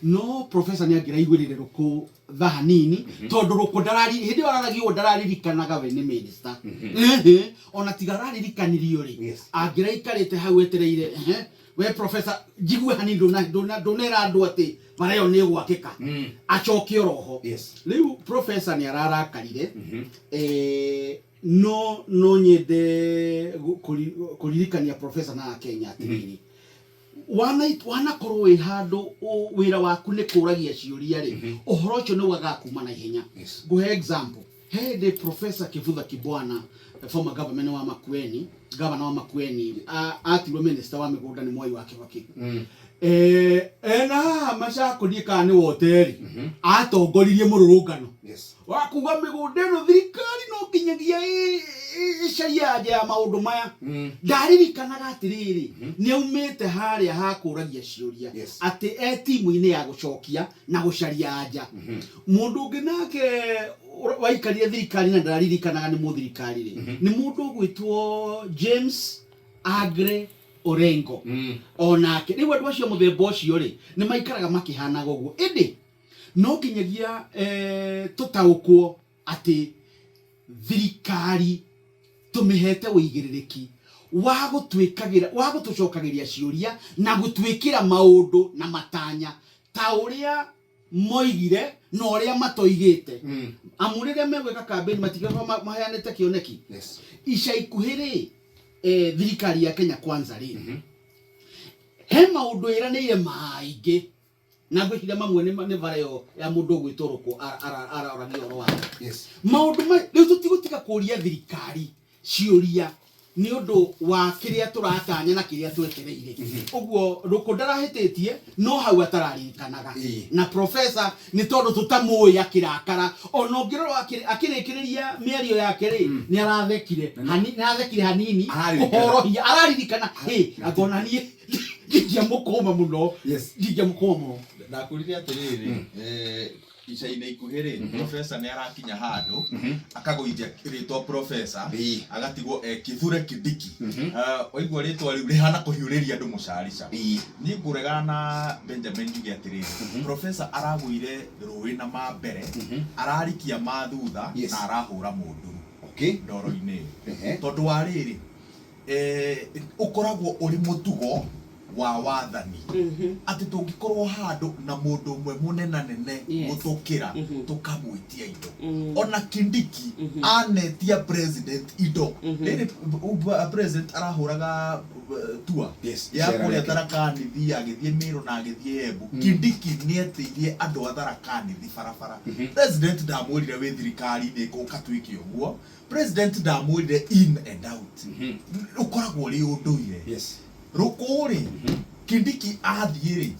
No professor nĩ angĩraiguĩrĩire Rũkũ tha hanini, tondũ Rũkũ ndarari hĩndĩ ĩyo araragia ũguo ndararirikanaga we nĩ minister. Ehe, ona tiga araririkanirio rĩ, angĩraikarĩte hau etereire, ehe, we professor, njigue hanini, ndũnera andũ atĩ bara ĩyo nĩ ĩgwakĩka, acoke oroho. Rĩu professor nĩ ararakarire. No nyende kũririkania professor na Akenya atĩrĩrĩ, wanakorwo wĩ handũ wĩra waku nĩ kũragia ciũria rĩ, ũhoro ũcio nĩ wagaga kuma na ihenya. Ngũhe example, he hĩndĩ Professor Kivutha Kibwana, former governor wa Makueni, governor wa Makueni, atirwo minister wa mĩgũnda nĩ Mwai wa Kibaki. Ena haha Machakos kana nĩ woteri, atongoririe mũrũrũngano wa kuga mĩgũnda ĩno thirikari no nginyagia ĩcarie anja ya maũndũ maya. Ndaririkanaga atĩrĩrĩ, nĩ aumĩte harĩa ha kũragia ciũria, atĩ e timu-inĩ ya gũcokia na gũcaria anja. Mũndũ ũngĩ nake waikarire thirikari na ndaririkanaga nĩ mũthirikari rĩ, nĩ mũndũ ũgwĩtwo James Aggrey Orengo. Onake rĩu andũ acio mũthemba ũcio rĩ, nĩ maikaraga makĩhanaga ũguo, ĩndĩ no kinyagia tũtaũkwo atĩ thirikari tũmĩhete ũigĩrĩrĩki wa gũtwĩkagĩra, wa gũtũcokagĩria ciũria na gũtwĩkĩra maũndũ na matanya ta ũrĩa moigire na ũrĩa matoigĩte. Amu rĩrĩa megwĩka campaign matigĩkorwo maheanĩte kĩoneki. Ica ikuhĩ rĩ, thirikari ya Kenya Kwanza rĩ, he maũndũ ĩranĩire maingĩ, na ngwĩciria mamwe nĩ bara ĩyo ya mũndũ ũgwĩtwo Rũkũ aroragia ũhoro wayo. Maũndũ rĩu tũtigũtiga kũria thirikari ciũria nĩ ũndũ wa kĩrĩa tũratanya na kĩrĩa twetereire. Ũguo Rũkũ ndarahĩtĩtie, no hau atararirikanaga. Na professor nĩ tondũ tũtamũĩ akĩrakara, ona ũngĩrora akĩrĩkĩrĩria mĩario yake rĩ, nĩ arathekire. Nĩ arathekire hanini. Araririkana. Kũhorohia araririkana, hĩ, angona niĩ ndingĩamũkũma mũno. Ndingĩamũkũma mũno. Ndakwĩrire atĩrĩrĩ, ica-inĩ ikuhĩ rĩ, professor nĩ arakinya handũ akagũithia rĩtwa professor, agatigwo e Kithure Kindiki. Waigua rĩtwa rĩu rĩhana kũhiũrĩria andũ mũcarica. Niĩ ngũregana na Benjamin njuge atĩrĩrĩ, professor aragũire rũĩ na ma mbere, ararikia ma thutha, na arahũra mũnduru ndoro-inĩ ĩyo. Tondũ wa rĩrĩ, ũkoragwo ũrĩ mũtugo wa wathani atĩ tũngĩkorwo handũ na mũndũ ũmwe mũnenanene gũtũkĩra, tũkamwĩtia indo. Ona Kindiki anetia president indo rĩrĩ, president arahũraga tour ya Cera kũrĩa rĩake. Tharaka Nithi, agĩthiĩ Mĩrũ na agĩthiĩ Embu. Kindiki nĩetĩirie andũ a Tharaka Nithi barabara. President ndamwĩrire wĩ thirikari-inĩ ũkatuĩke ũguo. President ndamwĩrire in and out. Ũkoragwo ũrĩ ũndũire. Rũkũ rĩ, Kindiki athiĩ rĩ,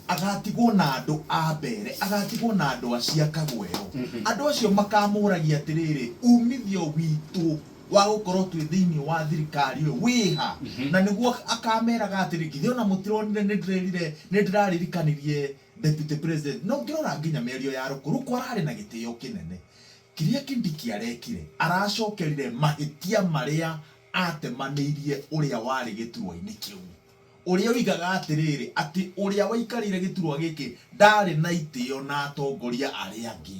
agatigwo na andũ a mbere, agatigwo na andũ a Ciakagwero. Andũ acio makamũragia atĩrĩrĩ, umithio witũ wa gũkorwo twĩ thĩinĩ wa thirikari ũyũ wĩha? Na nĩguo akameraga atĩrĩ, githĩ ona mũtironire nĩ ndĩrerire, nĩ ndĩraririkanirie deputy president. Na ũngĩrora nginya mĩario ya Rũkũ, Rũkũ ararĩ na gĩtĩo kĩnene. Kĩrĩa Kindiki arekire, aracokerire mahĩtia marĩa atemanĩirie ũrĩa warĩ gĩturwa-inĩ kĩu, ũrĩa oigaga atĩrĩrĩ, atĩ ũrĩa waikarĩire gĩturwa gĩkĩ ndarĩ na itĩo na atongoria arĩa angĩ.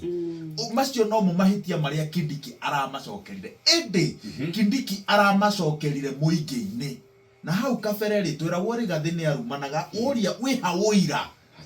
Macio nomo mahĩtia marĩa Kindiki aramacokerire. Ĩndĩ Kindiki aramacokerire mũingĩ-inĩ. Na hau kabere rĩ, tweragwo Rigathĩ nĩ arumanaga, woria wĩha ũira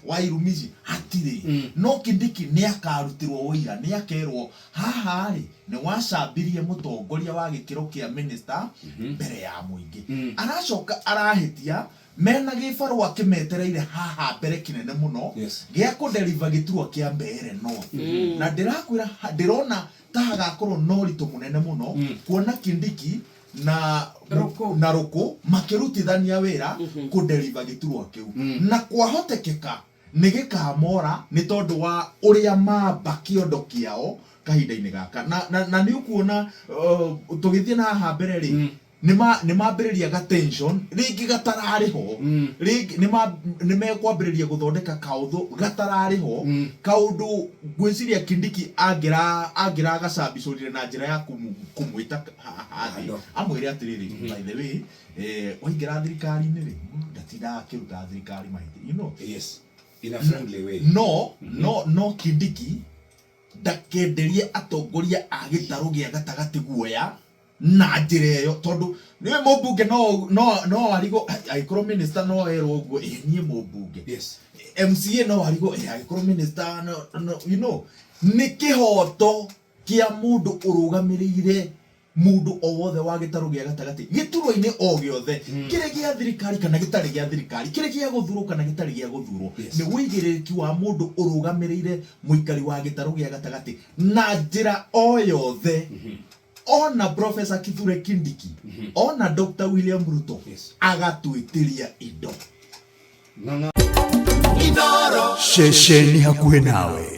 wa irumi ici? Hatirĩ. No Kindiki nĩ akarutirwo ũira, nĩ akerwo haha rĩ, nĩ wacambirie mũtongoria wa gĩkĩro kĩa minister mbere ya mũingĩ. Aracoka arahĩtia mena gĩbarũa kĩmetereire haha mbere kĩnene mũno gĩa kũ deliver gĩturwa kĩa Mbeere North. Na ndĩrakwĩra ndĩrona ta hagakorwo na ũritũ mũnene mũno kuona Kindiki na Rũkũ. Na Rũkũ makĩrutithania wĩra kũ deliver gĩturwa kĩu, na kwahotekeka nĩ gĩkamora nĩ tondũ wa ũrĩa mamba kĩondo kĩao kahinda-inĩ gaka. Na nĩ ũkuona tũgĩthiĩ na haha mbere rĩ, nĩ mambĩrĩria ga tension rĩngĩ gatararĩ ho, rĩngĩ nĩ mekwambĩrĩria gũthondeka kaũthũ gatararĩ ho, kaũndũ ngwĩciria Kindiki angĩragacambicũrire na njĩra ya kũmwĩta haha thĩ, Handũ. Amwĩre atĩrĩrĩ, by the way, waingĩra thirikari-inĩ rĩ, mũndũ ndatindaga akĩruta thirikari mahĩtia. In a friendly way. No no no Kindiki ndakenderie atongoria a gĩtarũ gĩa gatagatĩ guoya na njĩra ĩyo, tondũ nĩwe mũmbunge no no no arigwo angĩkorwo minister no erwo ũguo, ĩ niĩ mũmbunge. MCA no arigwo, ĩ angĩkorwo minister no, no, nĩ kĩhoto kĩa mũndũ ũrũgamĩrĩire mũndũ o wothe wa gĩtarũ gĩa gatagatĩ gĩturwa-inĩ o gĩothe, kĩrĩ gĩa thirikari kana gĩtarĩ gĩa thirikari, kĩrĩ gĩa gũthurwo kana gĩtarĩ gĩa gũthurwo. Nĩ wũigĩrĩrĩki wa mũndũ ũrũgamĩrĩire mũikari wa gĩtarũ gĩa gatagatĩ na njĩra o yothe, ona Professor Kithure Kindiki, ona Dr. William Ruto, agatwĩtĩria indo. Ng'ang'a. Ceceni hakuhĩ nawe.